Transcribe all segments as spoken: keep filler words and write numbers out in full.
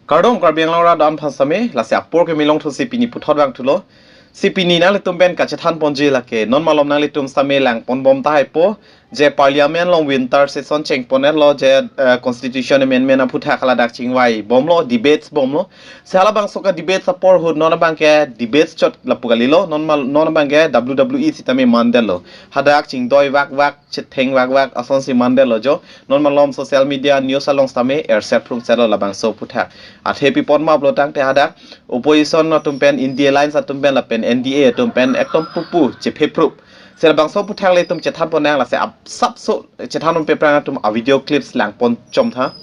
Kardom Karbi Anglong arat aphan sitame, lasi apor ke milong thusi pini puthot vangthulo. Si pini nanglitum pen kachethan ponji lake, non malom nanglitum sitame langpon bom tahai po, je Parliament along winter session chengpon-etlo, je, eh, Constitution Amendment aphuthak haladak chingvai bomlo, debates bomlo. Si halabangso ka debates apor ahut non abang ke debates chot lapu kalilo, non mal-, non abang ke W W E sitame mandetlo. Hadak chingdoi vakvak, chetheng vakvak asonsi mandetlo jo. Non malom social media news along sitame erset phrungsetlo labangso aphuthak. Athe pi apot ma pulo tangte hadak opposition atum pen, India Alliance atum pen lapen N D A atum pen ekdom pupu chepheprup. Si labangso aphuthak ilitum chethan ponnang, lasi apsapso chethan ponpe aphrang ilitum a video clips langpon chomtha.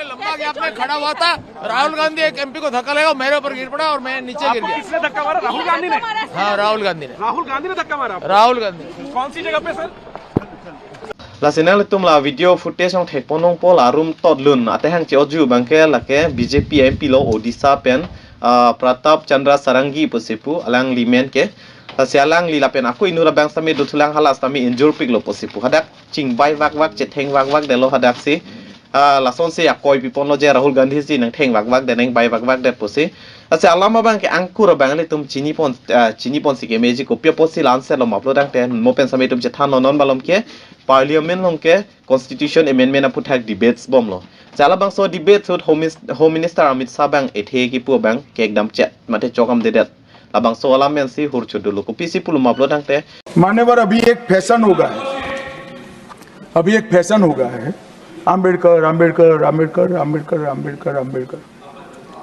लंबा गैप में खड़ा हुआ था। राहुल गांधी एक एमपी को धक्का लगा, मेरे ऊपर गिर पड़ा और मैं नीचे गिर आपको गया। किसने धक्का मारा? राहुल गांधी ने? हाँ, राहुल गांधी ने। राहुल गांधी ने धक्का मारा आपको? राहुल गांधी ने। कौन सी जगह पे sir? Lasi nanglitum la video footage along thekpon longpo, la arum totlun atehang che-oju abang ke lake B J P M P lo, Odisha pen, ah, Pratap Chandra Sarangi pusi pu alangli amen ke. Lasi alangli lapen ako inut abang sitame dothulang, hala sitame injurpiklo pusi pu. Hadak chingbai vakvak, chetheng vakvak detlo hadaksi. Ah, lasonsi akoi piponlo je Rahul Gandhi si nangtheng vakvak det, nangbai vakvak det pusi. Lasi alam abang ke angkur abang ilitum chinipon, ah, chiniponsi kemeji, kopi apotsi la-ansetlo ma pulo tangte, mo pen sitame itum chethanlo, non malom ke Parliament along ke Constitution Amendment aphuthak debates bomlo. Si halabangso debates ahut Home Mis-, Home Minister Amit Shah abang ethe kipu abang ke ekdam chet mate chokam dedet. Labangso alam pensi hur chodolo, kopisi pulo ma pulo tangte. मान्यवर, अभी एक फैशन हो गया है, अभी एक फैशन हो गया है, आम्बेडकर, आम्बेडकर, आम्बेडकर, आम्बेडकर, आम्बेडकर, आम्बेडकर।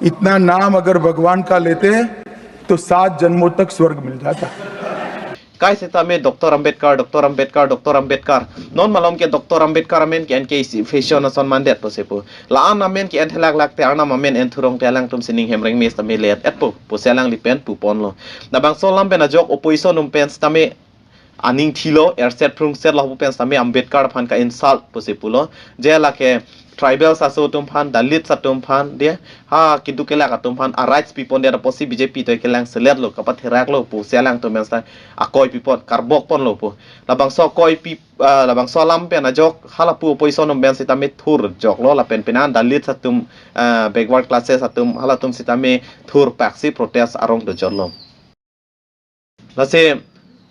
इतना नाम अगर भगवान का लेते तो सात जन्मों तक स्वर्ग मिल जाता। Kai sitame Doctor Ambedkar, Doctor Ambedkar, Doctor Ambedkar. Non malom ke Doctor Ambedkar amen ke-en ke isi fashion ason mandet pusi pu. La-an amen ke-en thelaklak te, arnam amen en thurong te alangtum sining hemreng mes tame let-et po, pusi alangli pen puponlo. Labangso alam pen ajok opposition atum pen sitame aning thilo, erset phrungsetlo, pu pen sitame Ambedkar aphan ka-insult pusi pulo. Je lake tribals aso atum aphan, Dalits atum aphan, de, ha keduk kelak atum aphan a rights pipondet apotsi B J P toi kelang seletlo, kapatheraklo pusi alangtum pen sitame akoi pipon, karbok ponlo pu. Labangso akoi pi, ah, labangso alam pen ajok halapu opposition atum pen sitame thurjoklo, lapen penan Dalits atum, ah, backward classes atum, halatum sitame thurpaksi protest arong dojotlo. Lasi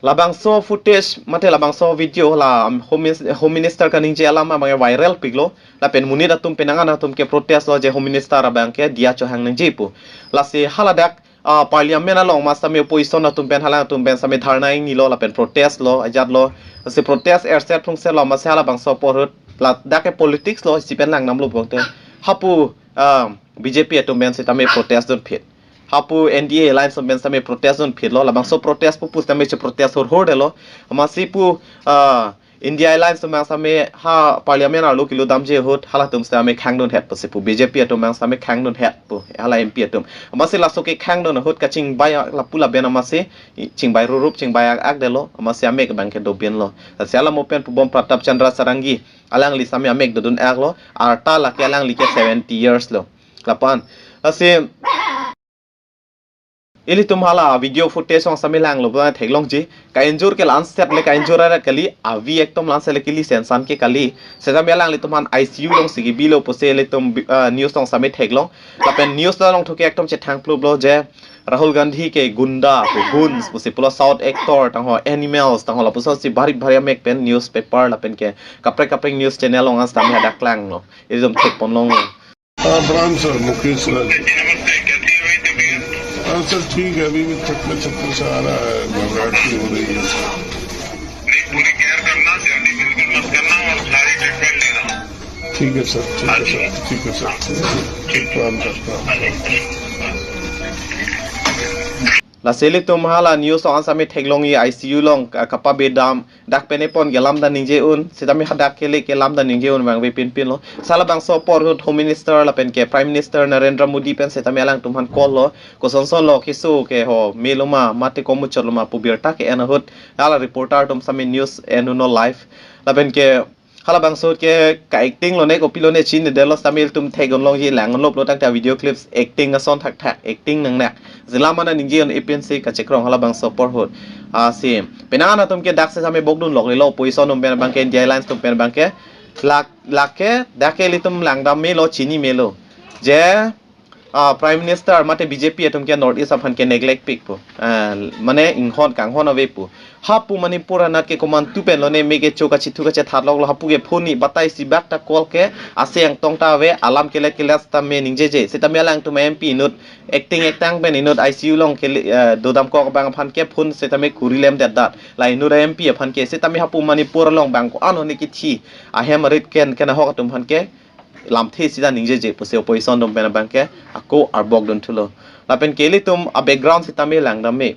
labangso footage mate labangso video la Home Minis-, Home Minister kaningje alam abang ke viral piklo, lapen monit atum penang an atum ke protest lo je Home Minister abang ke diya chohang nangji pu. Lasi haladak, ah, Parliament along ma sitame opposition atum pen, hala atum pen sitame dharna ingnilo lapen protest lo, ajatlo. Lasi protest erset phrungsetlo, amatsi halabangso apor ahut ladak ke politics lo, isi pen lang namlo bong te. Hapu, ah, B J P atum pen sitame protest dunphit. Hapu N D A Alliance atum pen sitame protest dunphitlo, labangso protest pupu sitame cheprotest hurhur detlo. Amatsi pu, ah, India Alliance atum abang sitame ha Parliament arlo kilo damji ahut halatum sitame khangdunhet pusi pu, B J P atum abang sitame khangdunhet pu, hala M P atum. Amatsi laso kekhangdun ahut kachingbai lapu laben amatsi chingbai rurup, chingbai ak ak detlo, amatsi amek abang ke dobinlo. Lasi alam mo pen pubom Pratap Chandra Sarangi, alangli sitame amek dodun aklo, arta lake alangli ke seventy years lo. Lapu-an. Lasi ilitum hala video footage along sitame langlo pu theklongji. Ka-injure ke la-anset le ka-injure arat kali, avi ekdom la-anset le kili sensan ke kali. Sitame alanglitum aphan I C U alongsi kebilo pusi ilitum, ah, news along sitame theklong. Lapen news along thu ke ekdom chethang pluplo je Rahul Gandhi ke gunda, pu goons, pusi pulo, South actor, tangho animals, tangho lapusonsi bhari bhari amek pen newspaper lapen ke kaprek kaprek news channel along an sitame hadak langlo. Ilitum thekpon longlo. हाँ, प्रणाम सर, मुकेश राज। नमस्ते, कैसी है भाई तबीयत? हाँ सर, ठीक है, अभी भी थकन थकन सा आ रहा है, घबराहट सी हो रही है। नहीं, पूरी केयर करना, जल्दी बिल्कुल मत करना और सारी ट्रीटमेंट लेना। ठीक है सर, ठीक है सर, ठीक है सर। ठीक, प्रणाम सर, प्रणाम। Lasi ilitum hala news along an sitame theklongji, I C U along ka-, kapabedam, dak pen epon ke lamda ningje un, sitame hadak kele ke lamda ningje un vangve pinpinlo. Si halabangso apor ahut Home Minister lapen ke Prime Minister Narendra Modi pen sitame alangtum aphan call lo, kosonson lo keso ke ho melo ma mate komuchotlo ma pu birta ke-en ahut, hala reporter atum sitame news endunlo live. Lapen ke halabangso ke ka-acting lone kopilone chinine detlo, sitame ilitum thekdun longji, langdunlo pulo tangte video clips acting ason thakthak, acting nangnak. Jila mana ningje un epinsi kachekrong halabangso apor ahut. Ah, si penang an atum ke daksi sitame bokdun loklelo, opposition atum pen abang ke, India Alliance atum pen abang ke, lak Lake dak ke ilitum langdam melo, chini melo. Je ah, Prime Minister mate B J P atum ke North East aphan ke neglect pik pu. Ah, mane inghon kanghon ave pu. Hapu Manipur anat ke komantu pen lone, me kecho kachethu kachethat lok lo, hapu ke phone ni batai si bak ta call ke ase angtong ta ave, alam kelet kelet sitame ningjeje. Sitame alangtum M P inut acting acting pen inut I C U along ke, eh, dodam kok abang aphan ke phone sitame kuri lem det dat. La inut M P aphan ke sitame hapu Manipur along bang ko-an hone kithi ahem arit ken ken ahok atum aphan ke lamthe sida ningjeje pusi opposition atum pen abang ke ako arbok dun thulo. Lapen ke ilitum a background sitame langdam me.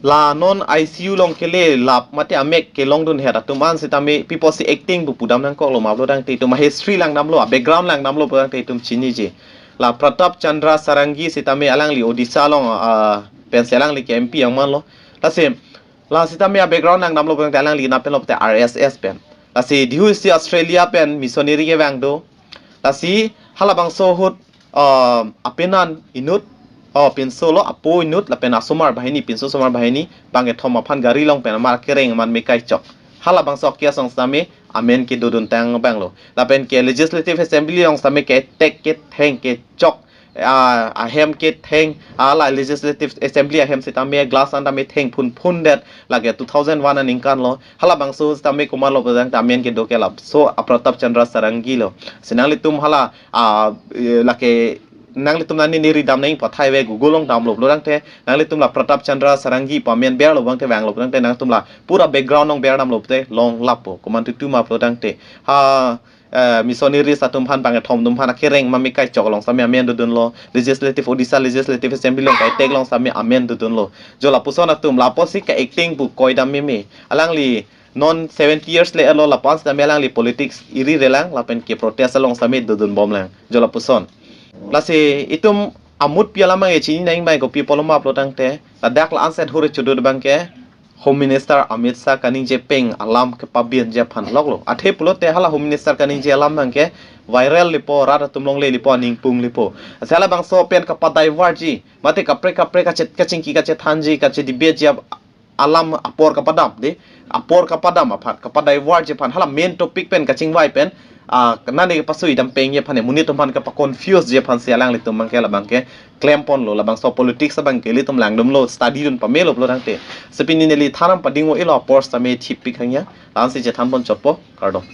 La non I C U along kele lap mate amek kelong dun het atum an sitame pi apotsi acting pu pudam nangkok lo ma pulo tangte itum a history langdam lo, a background langdam lo pulo tangte itum chiniji. La Pratap Chandra Sarangi sitame alangli Odisha along, ah, pensi alangli ke M P angman lo. Lasi la sitame a background langdam lo pulo tangte alangli na pen lo te R S S pen. Lasi dihu isi Australia pen missionary kevang do. Lasi halabangso ahut, ah, apenan inut, oh, pinso lo apo inut lapen asomar banghini, pinso somar banghini, bang kethom aphan gari along pen amar kereng aman me kai chok. Halabangso a-case along sitame amen kedo dun tang abang lo. Lapen ke Legislative Assembly along sitame ke tek ketheng kechok, ah, ahem ketheng, ah, la Legislative Assembly ahem sitame glass an tame thengphun phun det, lake two thousand one aningkan lo. Halabangso sitame komat lo pulo tangte amen kedo ke la so a Pratap Chandra Sarangi lo. Si nanglitum hala, ah, eh, lake nanglitum nani neri dam nang pathai ave Google along damlo pulo tangte nanglitum la Pratap Chandra Sarangi pu amen berlo pulo tangte vanglo pulo tangte nangtum la pura background along ber damlo te longlap po. Komantu tu ma pulo tangte ha, eh, missionary atum aphan bang kethom atum aphan akereng aman me kai chok along sitame amen do dun lo. Legislative, Odisha Legislative Assembly along kai tek along sitame amen do dun lo. Jo lapuson atum la apotsi ke acting pu koi dam me me. Alangli non seventy years le elo, lapu an sitame alangli politics iri relang lapen ke protest along sitame do dun bom lang. Jo lapuson. Lasi itum amut pi alam abang e chini nang abang kopi pulo ma pulo tangte, ladak la anset hure chudu abang ke Home Minister Amit Shah kaningje peng alam kepabin je aphan lok lo. Athe pulote hala Home Minister kaningje alam abang ke viral lipo, rat atum along le lipo, aning pung lipo. Asi halabangso pen kapa divert ji mate kaprek kaprek kachet kachingki kachethanji kachedebate ji ap-, alam apor kapadam de, apor kapadam aphan, kapa divert ji aphan, hala main topic pen kachingvai pen, ah, nani kepasui dam peng ji aphan, monit atum aphan kapa confuse ji aphan si alanglitum abang ke labang ke klem pon lo. Labangso politics abang ke ilitum langdam lo, study dun pame lo pulo tangte. Si pini neli than an pading o ilo apor sitame thip pik hangya, la-an si chethan pon chotpo, kardom.